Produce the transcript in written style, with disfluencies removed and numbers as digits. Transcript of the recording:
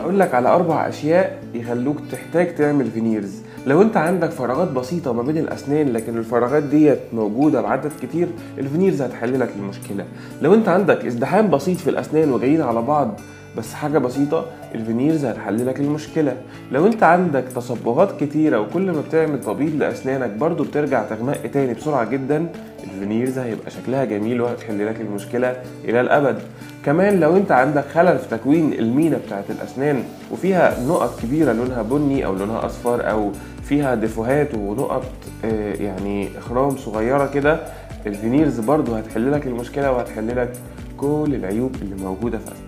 اقول لك على 4 اشياء يخلوك تحتاج تعمل veneers. لو انت عندك فراغات بسيطة ما بين الاسنان لكن الفراغات ديت موجودة بعدد كتير، ال veneers هتحل لك المشكلة. لو انت عندك ازدحام بسيط في الاسنان وجايين على بعض بس حاجة بسيطة، ال veneers هتحل لك المشكلة. لو انت عندك تصبغات كتيرة وكل ما بتعمل تبييض لاسنانك برضو بترجع تغمق تاني بسرعة جدا، ال veneers هيبقى شكلها جميل وهتحل لك المشكلة الى الابد. كمان لو انت عندك خلل في تكوين المينا بتاعت الاسنان وفيها نقط كبيرة لونها بني او لونها اصفر او فيها ديفوهات ونقط يعني اخرام صغيرة كده، ال veneers برضو هتحل لك المشكلة وهتحل لك كل العيوب اللي موجودة في اسنانك.